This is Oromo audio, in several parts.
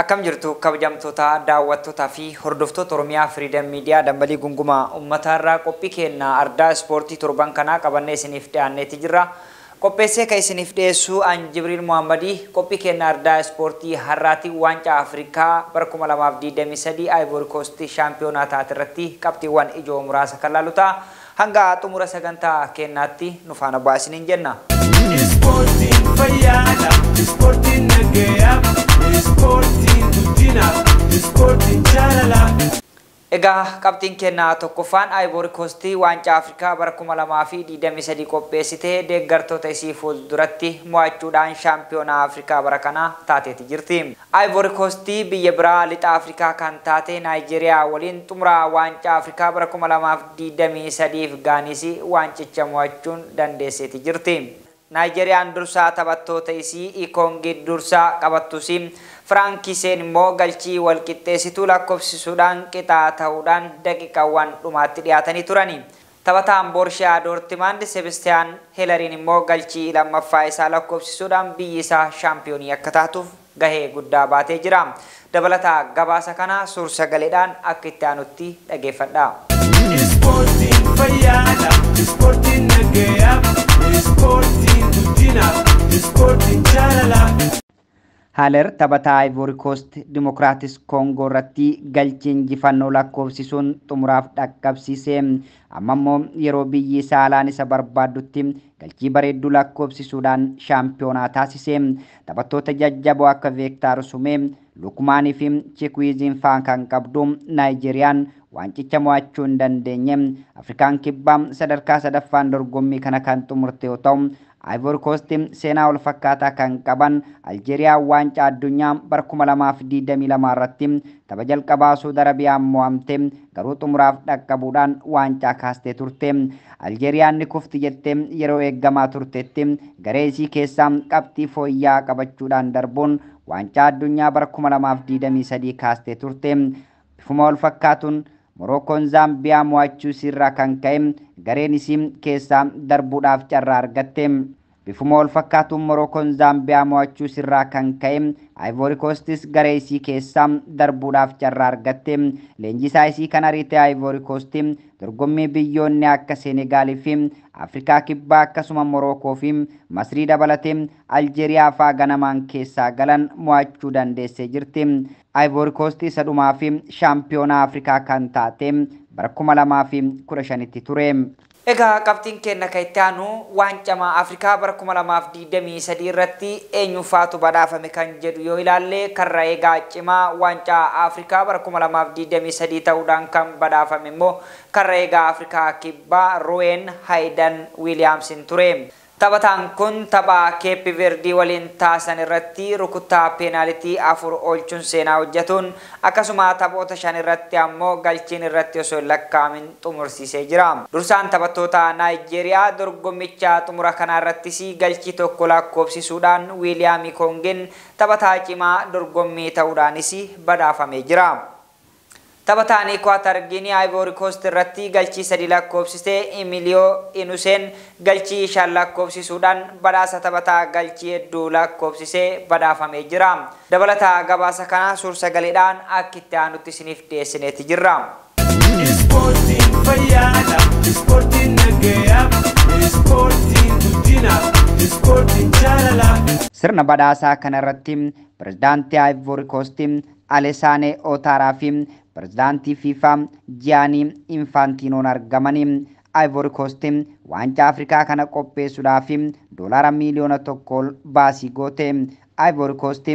Akkam jirtu kabajamtoota daawwattootaa fi hordoftoota Oromiyaa Freedom Media dambalii gungumaa uummataarraa qophii keenya ardaa ispoortii torban kanaa qabannee isiniif dhiyaanneeti jirra. Qopheessee kan isiniif dhiyeessu an Jibriil Muhammadii. Qophii keenya ardaa ispoortii har'aati waancaa Afrikaa bara 2023 Ivory Coast shaampiyoonaa taate irratti qabxiiwwan ijoo muraasa kan laalu ta'a. Hanga xumura sagantaa keenyaatti nu faana bu'aa isiniin jenna. Ispoortiin fayyaadha, ispoortiin nagayaa, ispoortiin guddinaaf, ispoortiin jaalala. Egaa qabxiin kennaa tokkoffaan Ivory Coast waancaa Afrikaa bara 2023 qopheessitee deeggartoota isii fuulduratti mo'achuudhaan shaampiyoonaa Afrikaa bara kanaa taateeti jirti. Ivory Coast biyya biraa lixa Afrikaa kan taate Naayijeeriyaa waliin xumuraa waancaa Afrikaa bara 2023 fi Gaanis waancicha mo'achuun dandeesseeti jirti. Naayijeeriyaan dursaa taphattoota isii Ikoongi dursaa qabattus Firaankiseen immoo galchii walqixxeessituu lakkoofsisuudhaan qixaa ta'uudhaan daqiiqaawwan dhumaatti dhiyaatanii turani. Taphataan Borshiyaa Doortimaand Sebastiyaan Heelariin immoo galchii lammaffaa isaa lakkoofsisuudhaan biyyi isaa shaampiyoonii akka taatuuf gahee guddaa baatee jira. Dabalataa gabaasa kana suur-sagaleedhaan akka itti aanutti dhageeffadha. Ispoortiin fayyaadha, ispoortiin nagayaa, ispoortiin guddinaaf, ispoortiin jaalala. Haler taphataa Ivory Coast Dimokiraatis Koongoo irratti galchii injifannoo lakkoofsisuun xumuraaf dhaqqabsiise. Amma immoo yeroo biyyi isaa alaan isa barbaaddutti galchii bareedduu lakkoofsisuudhaan shaampiyoonaa taasise. Taphattoota jajjaboo akka Veektaar Sumee, Lukmaanii fi Chikwiiziin faan kan qabdu Naayijeeriyaan waancicha mo'achuu hin dandeenye. Afrikaan kibbaa sadarkaa sadaffaan dorgommii kana kan xumurte yoo ta'u, Ivory Coast seenaa wal fakkaataa kan qaban Aljeeriyaa waancaa addunyaa bara 2022 irratti tapha jalqabaa Suudi Arabiyaan mo'amte garuu xumuraaf dhaqqabuudhaan waancaa kaastee turte. Aljeeriyaan ni kufti jettee yeroo eeggamaa turtetti garee isii keessaa qabxii fooyya'aa qabachuudhaan darbuun waancaa addunyaa bara 2023 kaastee turte. Bifuma wal fakkaatuun Morookoon Zaambiyaa mo'achuu isiirraa kan ka'e gareen isii keessaa darbuudhaaf carraa argatte. Bifuma wal fakkaatuun Morookoon Zaambiyaa mo'achuu isiirraa kan ka'e Ivory Coastis garee isii keessaa darbuudhaaf carraa argatte. Leenjisaa isii kan ariite Ivory Coast dorgommii biyyoonni akka Seenegaalii fi Afrikaa Kibbaa akkasuma Morookoo fi Masrii dabalatee Aljeeriyaa fa'aa ganamaan keessaa galan mo'achuu dandeessee jirti. Ivory Coast isa dhumaa fi shaampiyoonaa Afrikaa kan taate bara 2015tti ture. Egaa qabxiin keenya kan itti aanu waancaa Afrikaa bara 2023 irratti eenyufaatu badhaafame kan jedhu yoo ilaalle karra eegaa cimaa waancaa Afrikaa bara 2023 ta'uudhaan kan badhaafame immoo karra eegaa Afrikaa kibbaa Ruween Haydan Wiiliyaamsin ture. Taphataan kun tapha Keeppi Verdii waliin taasisan irratti rukuttaa peenaalitii 4 oolchuun seenaa hojjetuun akkasuma taphoota 5 irratti ammoo galchiin irratti osoo hin lakkaa'amin xumursiisee jira. Dursaan taphattoota Naayijeeriyaa dorgommicha xumura kanaa irrattis galchii 1 lakkoofsisuudhaan Wiiliyaam Koongin taphataa cimaa dorgommii ta'uudhaanis badhaafamee jira. Taphataan Ikwaatar Giinii Ivory Coast irratti galchii 3 lakkoofsisee Emiliyoo Inuseen galchii 5 lakkoofsisuudhaan badhaasa taphataa galchii hedduu lakkoofsisee badhaafamee jira. Dabalataa gabaasa kana suur-sagaleedhaan akka itti aanutti isiniif dhiyeessineeti jirra. Ispoortiin fayyaadha, ispoortiin nagayaa, ispoortiin guddinaaf, ispoortiin jaalala. Sirna badhaasaa kanarratti pirezidaantii Ivory Coast Alessane Ouattara fi pirezidaantii FIFA Gianni Infantinoon argamanii. Ivory Coast waancaa Afrikaa kana qopheessuudhaaf $1 miiliyoona ol baasii goote. Ivory Coast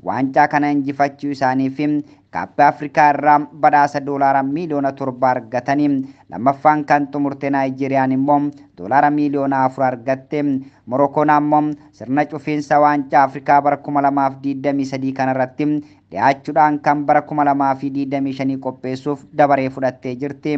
waancaa kana injifachuu isaanii fi kaappii Afrikaa irraa badhaasa $7 miiliyoona argatanii. Lammaffaan kan xumurte Naayijeeriyaan immoo $4 miiliyoona argatte. Morookoon ammoo sirna cufiinsa waancaa Afrikaa bara 2023 kanarratti dhiyaachuudhaan kan bara 2025 qopheessuuf dabaree fudhattee jirti.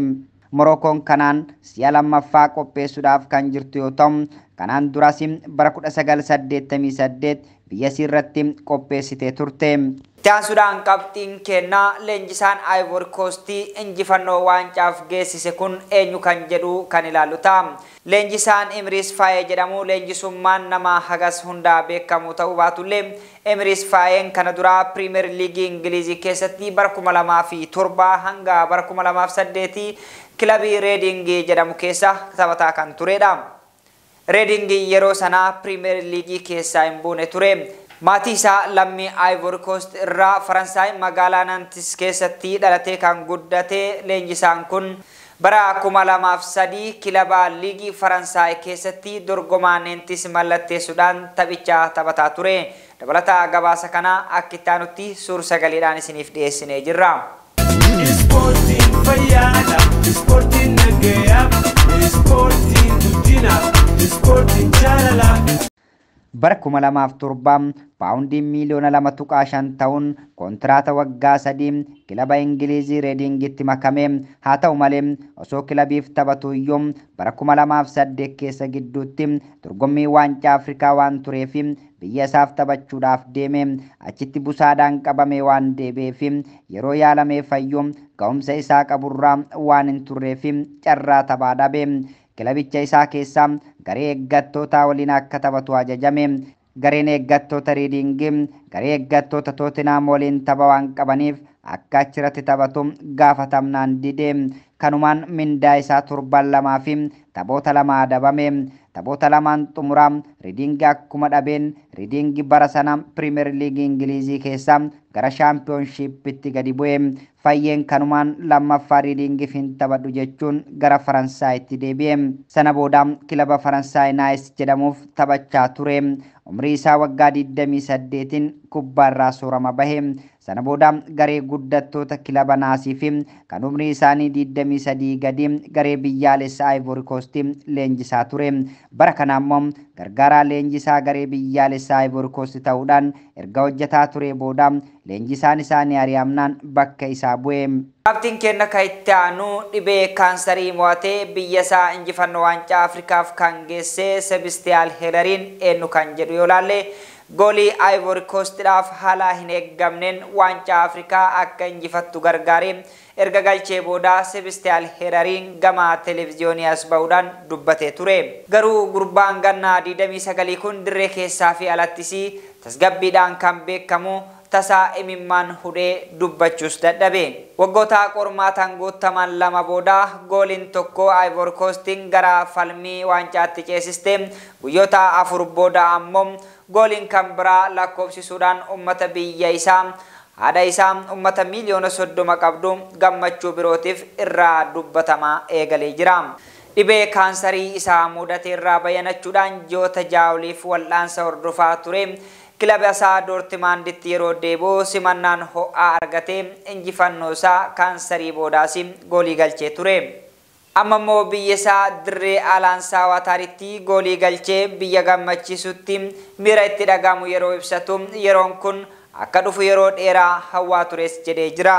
Morookoon kanaan si'a lammaffaa qopheessuudhaaf kan jirtu yoo ta'u, Kanaan duras bara 1988 biyya irratti qopheessitee turte. Itti aansuudhaan qabxiin kennaa leenjisaan Ivory Coast injifannoo waancaaf geessise kun eenyu kan jedhu kan ilaallu ta'a. Leenjisaan Emiriis Faayee jedhamu leenjisummaan nama hagas hundaa beekamu ta'uu baatullee Emiriis Faayeen kana duraa Piriimeer Liigii Ingilizii keessatti bara 2007 hanga bara 2008 kilabii Reedingii jedhamu keessa taphataa kan turedha. Reedingii yeroo sanaa Piriimeer Liigii keessaa hin buune ture. Maatii isaa lammii Ivory Coast irraa Faransaay magaalaa Nantes keessatti dhalatee kan guddate leenjisaan kun bara 2003 kilaba liigii Faransaay keessatti dorgomaa Nantes mallatteessuudhaan taphicha taphataa ture. Dabalataa gabaasa kana akka itti aanutti suur sagaleedhaan isiniif dhiyeessinee jirra. Ispoortiin fayyaadha, ispoortiin nagayaa, ispoortiin guddinaaf, ispoortiin jaalalaa. Bara 2007 paawundii miiliyoona 2.5 ta'uun kontiraata waggaa 3 kilaba Ingilizii Reedingitti makame. Haa ta'u malee osoo kilabiif taphatu iyyuu bara 2008 keessa gidduutti dorgommii waancaa Afrikaa waan tureef biyya isaaf taphachuudhaaf deeme. Achitti busaadhaan qabame waan deebi'eef yeroo yaalamee fayyuu ga'umsa isaa qaburraa waan hin turreef carraa taphaa dhabe. Kilabicha isaa keessaa garee eeggattootaa waliin akka taphatu ajajame. Gareen eeggattoota Reedingii garee eeggattoota Tootenaam waliin tapha waan qabaniif akka achirratti taphatu gaafatamnaan dide. Kanumaan mindaa isaa torban 2 fi taphoota 2 adabame. Taphoota 2 xumuraa Reedingii akkuma dhabeen Reedingii bara sana Piriimeer Liigii Ingilizii keessaa gara shaampiyoonshiippitti gadi bu'e. Fayyeen kanumaan lammaffaa Reedingiif hin taphadhu jechuun gara Faransaayitti deebi'e. Sana booda kilaba Faransaay Naayis jedhamuuf taphachaa ture. Umrii isaa waggaa 28 kubbaarraa soorama bahe. Sana booda garee guddattoota kilaba Naasii fi kan umrii isaanii 23 gadi garee biyyaalessaa Ivory Coast leenjisaa ture. Bara kana immoo gargaaraa leenjisaa garee biyyaalessaa Ivory Coast ta'uudhaan erga hojjetaa ture booda leenjisaan isaanii ari'amnaan bakka isaa bu'e. Qabxiin kenna kan itti aanu dhibee kaansarii mo'atee biyya isaa injifannoo waancaa Afrikaaf kan geesse Sebastiyaal Heelariin eenyu kan jedhu yoo laalle goolii Ivory Coastidhaaf haala hin eeggamneen waancaa Afrikaa akka injifattu gargaaree erga galchee booda Sebastiyaal Heelariin gama televiziyoonii as ba'uudhaan dubbatee ture. Garuu gurbaan gannaa 29 kun dirree keessaa fi alattis tasgabbiidhaan kan beekamu tasaa imimmaan hudhee dubbachuus dadhabe. Waggoota qormaataan guutaman 2 booda gooliin tokko Ivory Coastiin gara falmii waancaatti ceesiste. Guyyoota 4 booda ammoo gooliin kan biraa lakkoofsisuudhaan uummata biyya isaa haadha isaa uummata miiliyoona 30 qabdu gammachuu birootiif irraa dubbatamaa eegalee jira. Dhibee kaansarii isaa mudate irraa bayyanachuudhaan ji'oota 6 oliif wal'aansa hordofaa ture. Kilaba isaa Doortimaanditti yeroo deebi'u simannaan ho'aa argatee injifannoo isaa kaansarii boodaas goolii galchee ture. Amma immoo biyya isaa dirree Alaansaa Waataaritti goolii galchee biyya gammachiisutti miira itti dhagahamu yeroo ibsatu yeroon kun akka dhufu yeroo dheeraa hawwaa tures jedhee jira.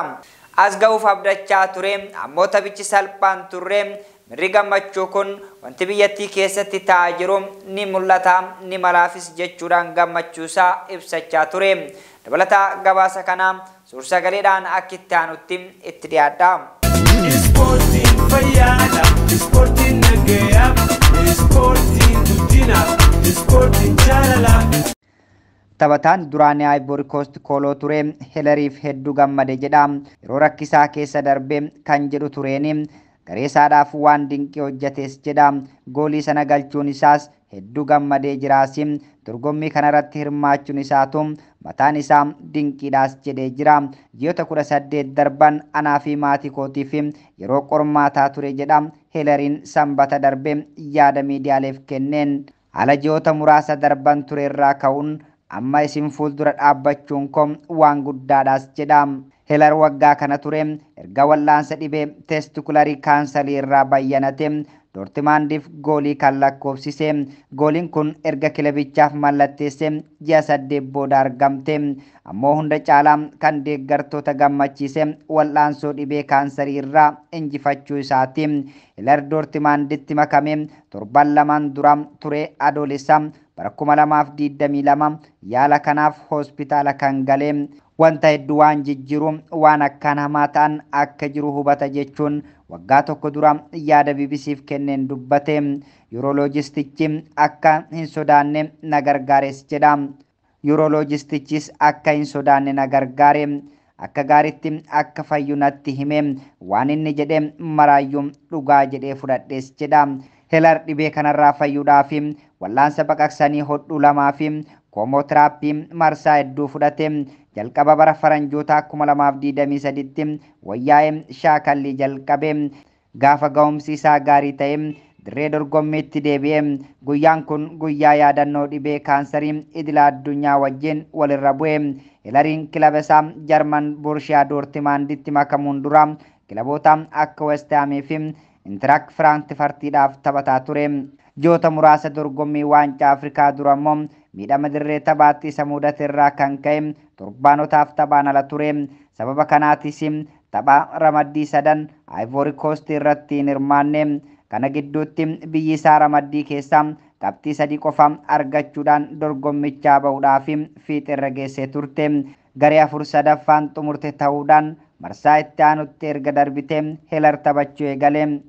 As ga'uuf abdachaa ture ammoo taphichi salphaan turre mirri gammachuu kun wanti biyyattii keessatti ta'aa jiru ni mul'ata ni malaafis jechuudhaan gammachuusaa ibsachaa ture. Dabalataa gabaasa kana suur-sagaleedhaan akka itti aanutti itti dhiyaadha. Ispoortiin fayyaadha, ispoortiin nagayaa, ispoortiin guddinaaf, ispoortiin jaalalaa. Taphataan duraanii Ivory Coast kooloo ture Heelariif hedduu gammade jedha. Yeroo rakkisaa keessa darbe kan jedhu tureeni garee isaadhaaf waan dinqii hojjetes jedha. Goolii sana galchuun isaas hedduu gammadee jiraas. Dorgommii kanarratti hirmaachuun isaatu mataan isaa dinqiidhaas jedhee jira. Ji'oota 18 darban anaa fi maatii kootiif yeroo qormaataa ture jedha. Heelariin sanbata darbe yaada miidiyaaleef kenneen. Haala ji'oota muraasa darban ture irraa ka'uun amma isin fuuldura dhaabbachuun koo waan guddaadhaas jedha. Heelar waggaa kana ture erga wal'aansa dhibee teestikularii kaansarii irraa bayyanate Doortimaandiif goolii kan lakkoofsise. Gooliin kun erga kilabichaaf mallatteesse ji'a 8 booda argamte. Ammoo hunda caalaa kan deeggartoota gammachiise wal'aansoo dhibee kaansarii irraa injifachuu isaati. Hilar Doortimaanditti makame torban lamaan dura ture Adoolessa bara 2022 yaala kanaaf hospitaala kan gale. Wanta hedduu waan jijjiiru waan akkaan hamaa ta'an akka jiru hubata jechuun waggaa tokko dura yaada BBCf kenneen dubbate. Yuuroloojistichi akka hin sodaanne na gargaares jedha. Yuuroloojistichis akka hin sodaanne na gargaare. Akka gaariitti akka fayyu natti hime. Waan inni jedhe maraayyuu dhugaa jedhee fudhadhes jedha. Helar dhibee kanarraa fayyuudhaaf wal'aansa baqaqsanii hodhuu lamaa fi keemootiraappii marsaa hedduu fudhate. Jalqaba bara faranjoota 2023tti wayyaa'ee shaakallii jalqabe. Gaafa ga'umsi isaa gaarii ta'e dirree dorgommiitti deebi'e. Guyyaan kun guyyaa yaadannoo dhibee kaansarii idila addunyaa wajjin walirra bu'e. Hilariin kilaba isaa Jarman Borshiyaa Doortimaanditti makamuun dura kilaboota akka West Haamii fi Intiraak Firaankifartiidhaaf taphataa ture. Ji'oota muraasa dorgommii waancaa Afrikaa dura immoo miidhama dirree taphaatti isa mudate irraa kan ka'e torbaanotaaf taphaan ala ture. Sababa kanaatis tapha ramaddii sadan Ivory Coast irratti hin hirmaanne. Kana gidduutti biyyi isaa ramaddii keessaa qabxii 3 qofa argachuudhaan dorgommichaa bahuudhaaf fiixeerra geessee turte. Garee 4 sadaffaan xumurte ta'uudhaan marsaa itti aanutti erga darbite Helar taphachuu eegale.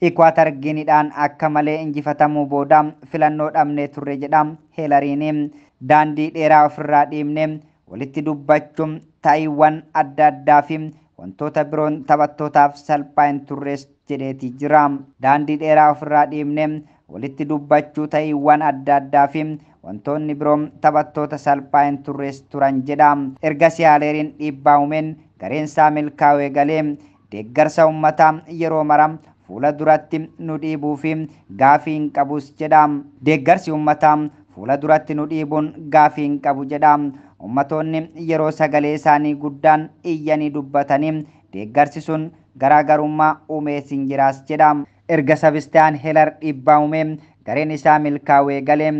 Ikwaatar Giniidhaan akka malee injifatamuu booda filannoo dhabnee turre jedha Helariin. Daandii dheeraa ofirraa dhiibne walitti dubbachuun ta'iiwwan adda addaa fi wantoota biroon taphattootaaf salphaa hin turres jedheeti jira. Daandii dheeraa ofirraa dhiibne walitti dubbachuu ta'iiwwan adda addaa fi wantoonni biroon taphattoota salphaa hin turres turan jedha. Ergasii Helariin dhiibbaa uumeen gareen isaa milkaa'uu eegalee deeggarsa uummataa yeroo mara fuula duratti nu dhiibuu fi gaafii hin qabus jedha. Deeggarsi uummataa fuula duratti nu dhiibuun gaafii hin qabu jedha. Ummatoonni yeroo sagalee isaanii guddaan iyyanii dubbatanii deeggarsi sun garaagarummaa uumees hin jiraas jedha. Erga Sabistiyaan Helar dhiibbaa uumee gareen isaa milkaa'uu eegalee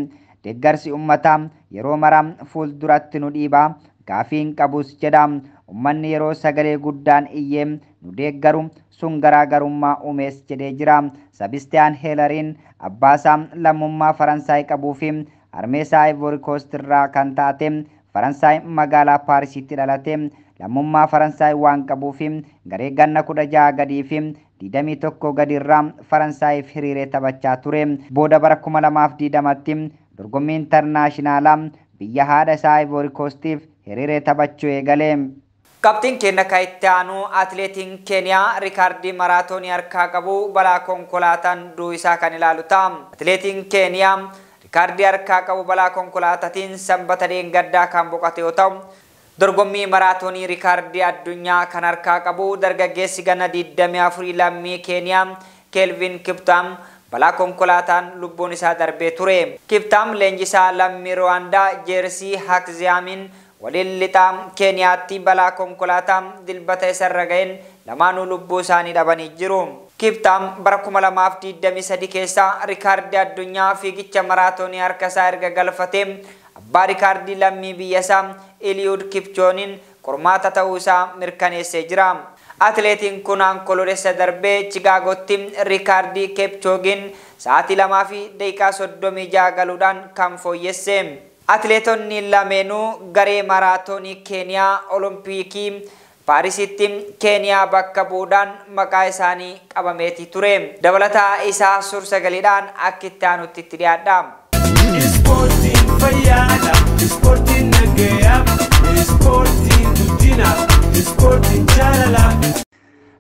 deeggarsi uummataa yeroo mara fuulduratti nu dhiibaa gaafii hin qabus jedha. Uummanni yeroo sagalee guddaan iyyee nu deeggaru sun garaagarummaa uumees jedhee jira. Sabistiyaan Helariin abbaasaa lammummaa Faransaay qabuu fi harmeesaa Ivory Coast irraa kan taate Faransaay magaalaa Paarisitti dhalate. Lammummaa Faransaay waan qabuu fi garee ganna 16 gadii fi 21 gadiirraa Faransaayif hiriiree taphachaa ture. Booda bara 2020tti dorgommii intarnaashinaalaa biyya haadha isaa Ivory Coastiif hiriiree taphachuu eegale. Qabxiin keenya kan itti aanu atileetiin Keeniyaa riikaardii maraatoonii harkaa qabu balaa konkolaataan du'uu isaa kan ilaalu ta'a. Atileetiin Keeniyaa riikaardii harkaa qabu balaa konkolaataatiin sanbata dheengaddaa kan boqote yoo ta'u, dorgommii maraatoonii riikaardii addunyaa kan harkaa qabu dargaggeessi ganna 24 lammii Keeniyaa Kelvin Kiptaam balaa konkolaataan lubbuun isaa darbee ture. Kiptaam leenjisaa lammii Ruwaandaa Jeersii Hakziyaamiin waliin lixaa Keeniyaatti balaa konkolaataa dilbata isarra ga'een lamaanuu lubbuu isaanii dhabanii jiru. Kiptaam bara 2023 keessa riikaardii addunyaa fiigicha maraatoonii harka isaa erga galfatee abbaa riikaardii lammii biyya isaa Eliud Kipchooniin qormaata ta'uu isaa mirkaneessee jira. Atileetiin kun Onkoloolessa darbee Chicaagootti riikaardii Kipchoogin sa'aatii 2:36 galuudhaan kan fooyyesse. Atileetonni lameenuu garee maraatoonii Keeniyaa Olompikii Paarisitti Keeniyaa bakka bu'uudhaan maqaa isaanii qabameeti ture. Dabalataa isaa suur-sagaleedhaan akka itti aanutti itti dhiyaadha. Ispoortiin fayyaadha, ispoortiin nagayaaf, ispoortiin guddinaaf, ispoortiin jaalalaaf.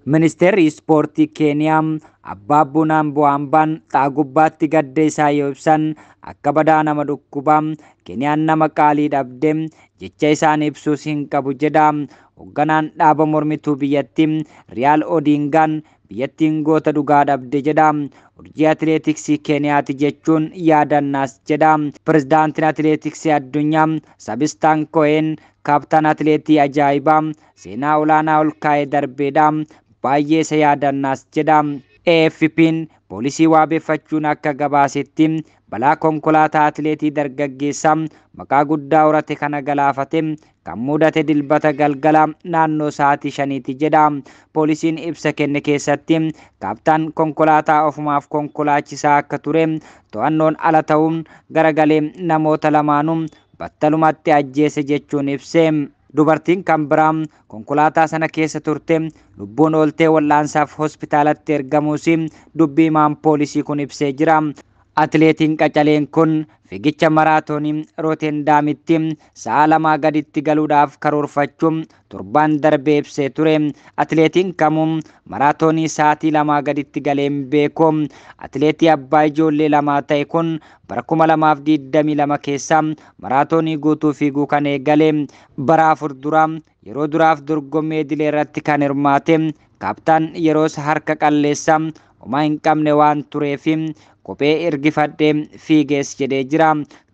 Ministeerri Ispoortii Keeniyaa Abbaa Bunaan Bu'aambaan xaa gubbaatti gadda isaa yoo ibsan akka badaa nama dhukkubaa Keeniyaan nama qaalii dhabde jecha isaan ibsuus hin qabu jedha. Hoogganaan dhaaba mormituu biyyattii Riyaal Odingaan biyyattiin goota dhugaa dhabde jedha. Urjii atileetiksii Keeniyaati jechuun yaadannaas jedha. Pirezidaantiin atileetiksii addunyaa Sabistaan Ko'een kaaptaan atileetii ajaa'ibaa seenaa olaanaa ol kaa'ee darbeedha. Baay'ee isa yaadannaas jedha. AFP'n poolisii waabeeffachuun akka gabaasetti balaa konkolaataa atileetii dargaggeessaa maqaa guddaa horate kana galaafate kan mudate Dilbata galgala naannoo sa'aatii 5ti jedha. Poolisiin ibsa kenne keessatti kaaptaan konkolaataa ofumaaf konkolaachisaa akka ture to'annoon ala ta'uun garagalee namoota lamaanuu battalumatti ajjeese jechuun ibse. Dubartiin kan biraa konkolaataa sana keessa turte lubbuun ooltee wal'aansaaf hospitaalatti ergamuus dubbii himaan poolisii kun ibsee jira. Atileetiin qacaleen kun fiigicha maraatoonii Rootendaamitti sa'a 2 gaditti galuudhaaf karoorfachuun torbaan darbee ibsee ture. Atileetiin kamuu maraatoonii sa'aatii 2 gaditti galee hin beeku. Atileetii abbaa ijoollee 2 ta'e kun bara 2022 keessa maraatoonii guutuu fiiguu kan eegale. Bara 4 dura yeroo duraaf dorgommii idilee irratti kan hirmaate kaaptaan yeroos harka qalleessa homaa hin qabne waan tureef kophee ergifadhee fiigees jedhee jira.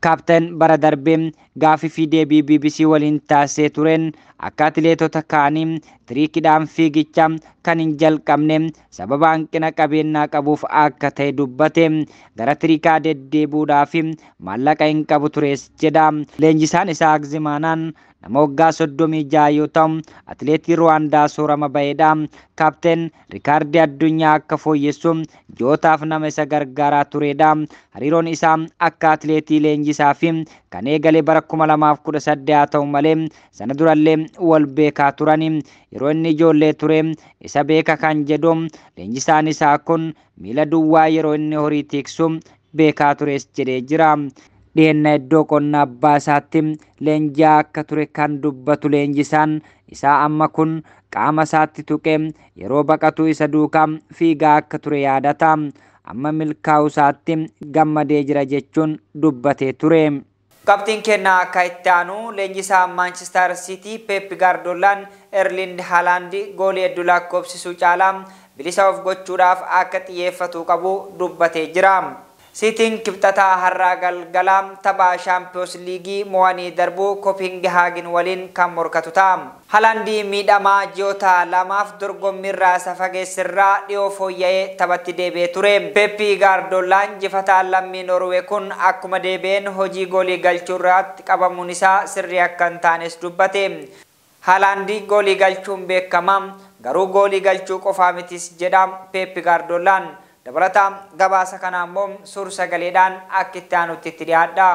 Kaaptaan bara darbee gaafii fi deebii BBC waliin taasisee tureen akka atileetota kaanii tiriikidhaan fiigicha kan hin jalqabne sababa hanqina qabeenyaa qabuuf akka ta'e dubbate. Gara tiriikaa deddeebi'uudhaaf maallaqa hin qabu tures jedha. Leenjisaan isaa Agzimaanaan nama waggaa 36 yoo ta'u atileetii Ruwaandaa soorama ba'edha. Kaapteen Rikaardii addunyaa akka fooyyessu ji'ootaaf nama isa gargaaraa turedha. Hariiroon isaa akka atileetii leenjisaa fi kan eegale bara 2018 haa ta'u malee sana durallee wal beekaa turani. Yeroo inni ijoollee ture isa beeka kan jedhu leenjisaan isaa kun miila duwwaa yeroo inni horii tiksu beekaa tures jedhee jira. Dhiyeenya iddoo qonnaa abbaa isaatti leenji'aa akka ture kan dubbatu leenjisaan isaa amma kun qaama isaatti tuqee yeroo baqatu isa duukaa fiigaa akka ture yaadata. Amma milkaa'uu isaatti gammadee jira jechuun dubbatee ture. Qabxiin kennaa akka itti aanu leenjisaa Maanchister Siitii Pep Gaardoolaan Erlind Haalaand goolii hedduu lakkoofsisuu caalaa bilisa of gochuudhaaf akka xiyyeeffatu qabu dubbatee jira. Siitiin kibxataa har'aa galgala tapha Shaampiyoons Liigii mo'anii darbuu Kooppenhaagin waliin kan morkatu ta'a. Haalaandii miidhamaa ji'oota 2f dorgommiirraa isa fageessirraa dhiyoo fooyya'ee taphatti deebi'ee ture. Pep Gaardoolaan jifataa lammii Noorwee kun akkuma deebi'een hojii goolii galchuurratti qabamuun isaa sirrii akka hin taanes dubbate. Haalaandii goolii galchuun beekama garuu goolii galchuu qofaa mitis jedha Pep Gaardoolaan. Dabalataan gabaasa kana immoo suur sagaleedhaan akka itti aanutti itti dhiyaadha.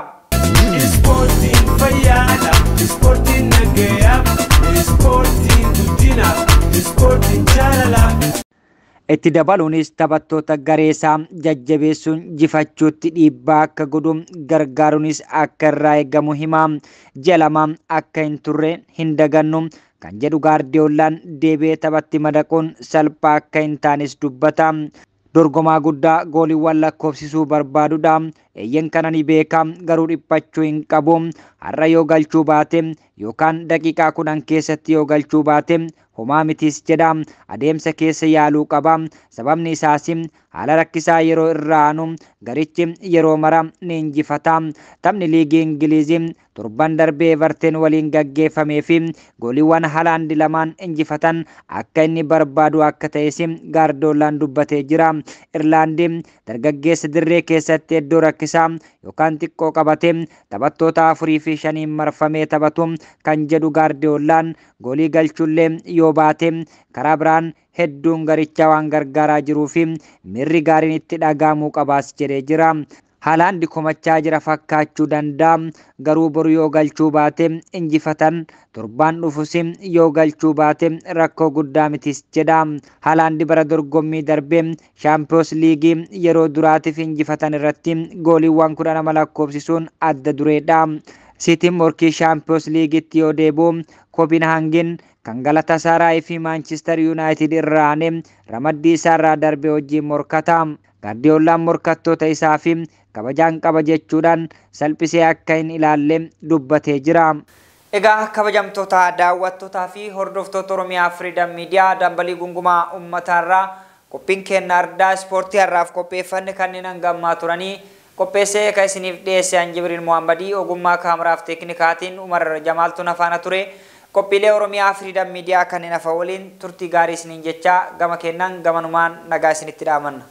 Ispoortiin fayyaadha, ispoortiin nagayaa, ispoortiin guddinaaf, ispoortiin jaalalaaf. Itti dabaluunis taphattoota garee isaa jajjabeessuun jifachuutti dhiibbaa akka godhu gargaaruunis akka irraa eegamu hima. Ji'a 2 akka hin turre hin dagannu kan jedhu Gaardiyoolaan deebi'ee taphatti madaquun salphaa akka hin taanes dubbata. Dorgomaa guddaa gooliiwwan lakkoofsisuu barbaadudha. Eeyyen kana ni beeka garuu dhiphachuu hin qabu. Har'a yoo galchuu baate yookaan daqiiqaa 10 keessatti yoo galchuu baate homaa mitis jedha. Adeemsa keessa yaaluu qaba. Sababni isaas haala rakkisaa yeroo irra aanu garichi yeroo mara ni injifata. Taphni liigii Ingilizii torban darbee Everton waliin gaggeeffamee fi gooliiwwan Haalaand lamaan injifatan akka inni barbaadu akka ta'es Gaardoolaan dubbatee jira. Irlaandi dargaggeessa dirree keessatti iddoo rakkisaa yookaan xiqqoo qabate taphattoota 4 fi 5 marfamee taphatu kan jedhu Gaardiyoolaan goolii galchullee yoo baate karaa biraan hedduun garichaa waan gargaaraa jiruu fi mirri gaariin itti dhagahamuu qabaas jedhee jira. Haalaand komachaa jira fakkaachuu danda'a garuu boru yoo galchuu baate injifatan torbaan dhufus yoo galchuu baate rakkoo guddaa mitis jedha. Haalaand bara dorgommii darbee Shaampiyoons Liigii yeroo duraatiif injifatan irratti gooliiwwan 12 lakkoofsisuun adda dureedha. Siitiin morkii Shaampiyoons Liigiitti yoo deebi'u Kooppenhaagin kan Galatasaray fi Maanchister Yuunaayitid irraa aanee ramaddii isaarraa darbee wajjin morkata. Gaardiyoolaan morkattoota isaa fi kabajaan qaba jechuudhaan salphisee akka hin ilaalle dubbatee jira. Egaa kabajamtoota daawwattootaa fi hordoftoota Oromiyaa Freedom Media dambalii gungumaa uummataarraa qophiin keenya ardaa ispoortii har'aaf qopheeffanne kanneen hangammaa turanii qopheessee kan isiniif dhiyeesse Anjibriil Muhammadii ogummaa kaameraaf teeknikaatiin Umar Jamaaltuun afaana ture. Qophiilee Oromiyaa Firiidam Miidiyaa kanneen hafa waliin turtii gaarii isiniin jechaa gama kennaan gamanumaan nagaa isinitti dhaamanna.